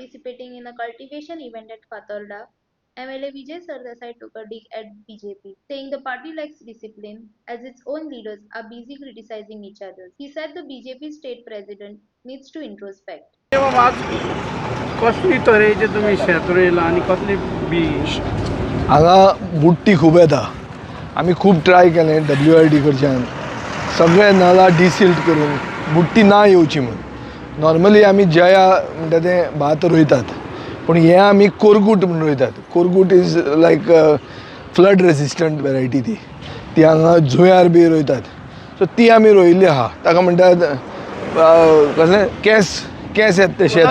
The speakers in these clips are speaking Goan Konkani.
participating in a cultivation event at Fatorda, MLA Vijay Sardesai took a dig at BJP, saying the party lacks discipline as its own leaders are busy criticizing each other. He said the BJP state president needs to introspect. आज कसली तरेचे तुमी शेत रोयलां आनी कसली बी? हांगा बुडटी खूब येता. आमी खूब ट्राय केलें WID कडच्यान सगळे नळां डिसिल्ट करून बुडटी ना येवची म्हूण. नॉर्मली आमी जया म्हणटा तें भात रोयतात, पूण हें आमी कोरगूट म्हूण रोयतात. कोरगूट is like flood resistant variety. ती ती हांगा जुंव्यार बी रोयतात. सो ती आमी रोयिल्ली आहा. ताका म्हणटात कसलें, केंस केंस येता ते शेत,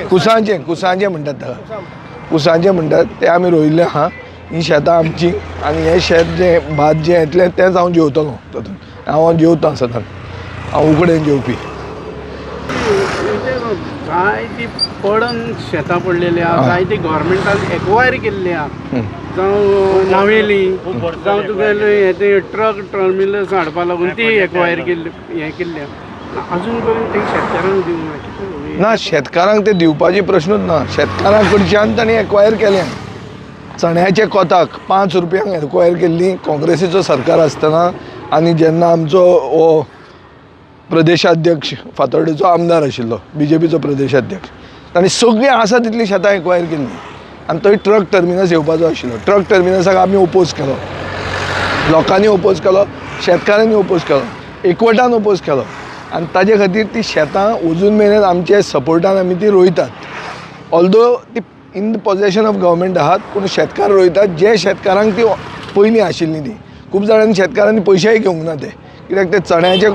कुसांचें, कुसांचें म्हणटात ताका, कुसांचें म्हणटात. तें आमी रोयिल्लें आहा. ही शेतां आमची आनी हें शेत जें भात जें येतलें तेंच हांव जेवतलो. तातूंत हांव जेवतां सदांच, हांव उकडेन जेवपी. जायती पडंग शेतां पडलेली आहा, जायती गव्हर्मेंटान एक्वायर केल्ली आहा, जावं नावेली, जावं तुगेले हे ते ट्रक टर्मिनल्स हाडपा लागून ती एक्वायर केल्ली, हें केल्ली आहा. अजून पर्यंत ते शेतकारांक दिवंक ना, कितें? ना, शेतकारांक ते दिवपाची प्रश्नूच ना. शेतकारां कडच्यान तांणी एक्वायर केलें. चण्याचे कोताक 5 रुपयांक एक्वायर केल्ली काँग्रेसीचो सरकार आसतना आनी जेन्ना आमचो हो प्रदेशाध्यक्ष फातोर्डेचो आमदार आशिल्लो, बीजेपीचो प्रदेशाध्यक्ष, तांणी सगळीं आसा तितलीं शेतां एक्वायर केल्लीं आनी थंय ट्रक टर्मिनस येवपाचो आशिल्लो. ट्रक टर्मिनसाक आमी ओपोज केलो, लोकांनी ओपोज केलो, शेतकारांनी ओपोज केलो, एकवटान ओपोज केलो आनी ताजे खातीर ती शेतां अजून मेरेन आमचे सपोर्टान आमी ती रोयतात. ऑल्दो ती in the possession of government आहात, पूण शेतकार रोयतात जे शेतकारांक ती पयलीं आशिल्ली ती. खूब जाणांनी शेतकारांनी पयशेय घेवंक ना ते, कित्याक ते चण्याचे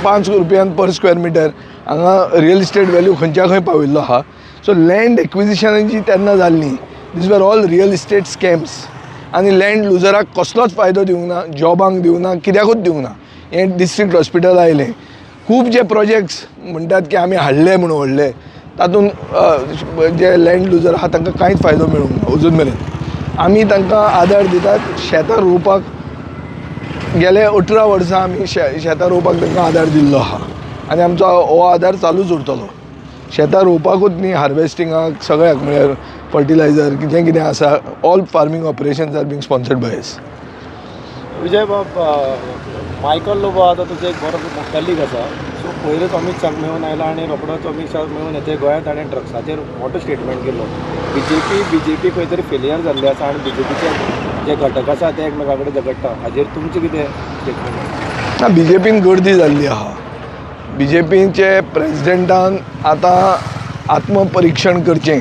5 रुपयान पर स्क्वेअर मिटर हांगा रियल इस्टेट व्हॅल्यू खंयच्या खंय पाविल्लो आहा. सो लँड एक्विजिशनाची तेन्ना जाल्ली, these were all real estate scams आनी लँड लुजराक कसलोच फायदो दिवंक ना, जॉबांक दिवंक ना, कित्याकूच दिवंक ना. हें डिस्ट्रिक्ट हॉस्पिटल आयलें, खूब जे प्रोजेक्ट्स म्हणटात की आमी हाडले म्हणून व्हडले, तातूंत जे लँड लुजर आहा तांकां कांयच फायदो मेळूंक ना अजून मेरेन. आमी तांकां आदार दितात शेतां रोवपाक. गेले 18 वर्सां आमी शेतां रोवपाक तांकां आदार दिल्लो आहा आनी आमचो हो आदार चालूच उरतलो. शेतां रोवपाकूच न्ही, हार्वेस्टिंगाक, सगळ्याक, म्हळ्यार फर्टिलायझर जें कितें आसा, all farming operations are being sponsored by us. Vijay बाब, मायकल लोबो आतां तुजो एक बरो कलीग आसा. सो पयरूच अमीत शाह मेळून आयला आनी रोखडोच अमीत शाह मेळून येते गोंयांत ताणें ड्रग्साचेर मोठो स्टेटमेंट केलो. बीजेपी खंय तरी फेलियर जाल्ली आसा आनी बीजेपीचे जे घटक आसा ते एकमेका कडेन झगडटा. हाजेर तुमचें कितें स्टेटमेंट आसा? ना, बीजेपीन गर्दी जाल्ली आहा. बीजेपीचे प्रेजिडेंटान आतां आत्मपरिक्षण करचें,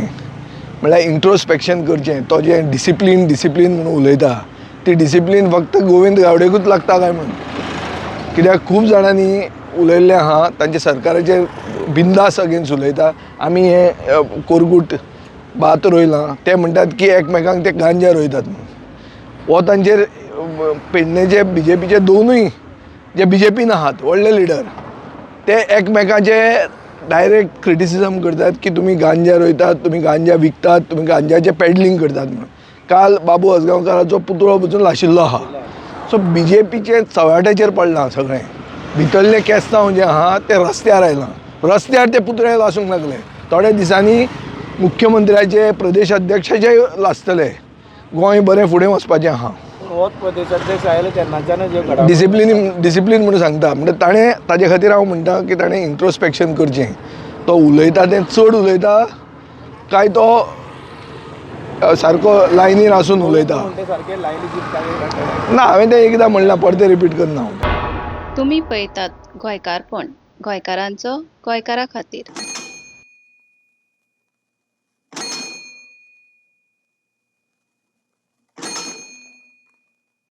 म्हळ्यार इंट्रोस्पेक्शन करचें. तो जें डिसिप्लीन डिसिप्लीन म्हणून उलयता, ती डिसिप्लीन फक्त गोविंद गावडेकूच लागता काय म्हणून. कित्याक खूब जाणांनी उलयल्लें आहा, तांच्या सरकाराचेर बिंदास अगेन्स्ट उलयता. आमी हें कोरगूट भात रोयलां, ते म्हणटात की एकमेकांक ते गांजा रोयतात म्हणून. हो तांचेर पेडणेचे बीजेपीचे दोनूय जे बीजेपीन आहात व्हडले लिडर, ते एकमेकाचे डायरेक्ट क्रिटिसिजम करतात की तुमी गांजा रोयतात, तुमी गांजा विकतात, तुमी गांजाचें पेडलिंग करतात म्हणून. काल बाबू आजगांवकाराचो पुतळो पसून लाशिल्लो आहा. सो बीजेपीचे चव्हाट्याचेर पडलां सगळें. भितरलें केस्तांव जें आहा तें रस्त्यार आयलां. रस्त्यार ते पुतळे लासूंक लागले. थोड्या दिसांनी मुख्यमंत्र्याचे, प्रदेश अध्यक्षाचे लासतले. गोंय बरें फुडें वचपाचें आहा. पूण होच प्रदेशाध्यक्ष आयले तेन्नाच्यान ज्यो घडामोडी डिसिप्लीन डिसिप्लीन म्हणून सांगता, म्हणजे ताणें, ताजे खातीर हांव म्हणटा की ताणें इंट्रोस्पेक्शन करचें. तो उलयता तें चड उलयता काय तो सारको लायनीर आसून उलयता? म्हणटे सारके लायनी जी. ना, हांवें तें एकदां म्हणलां, परतें रिपीट करना हांव. तुमी पळयतात गोंयकारपण, गोंयकारांचो गोंयकारा खातीर.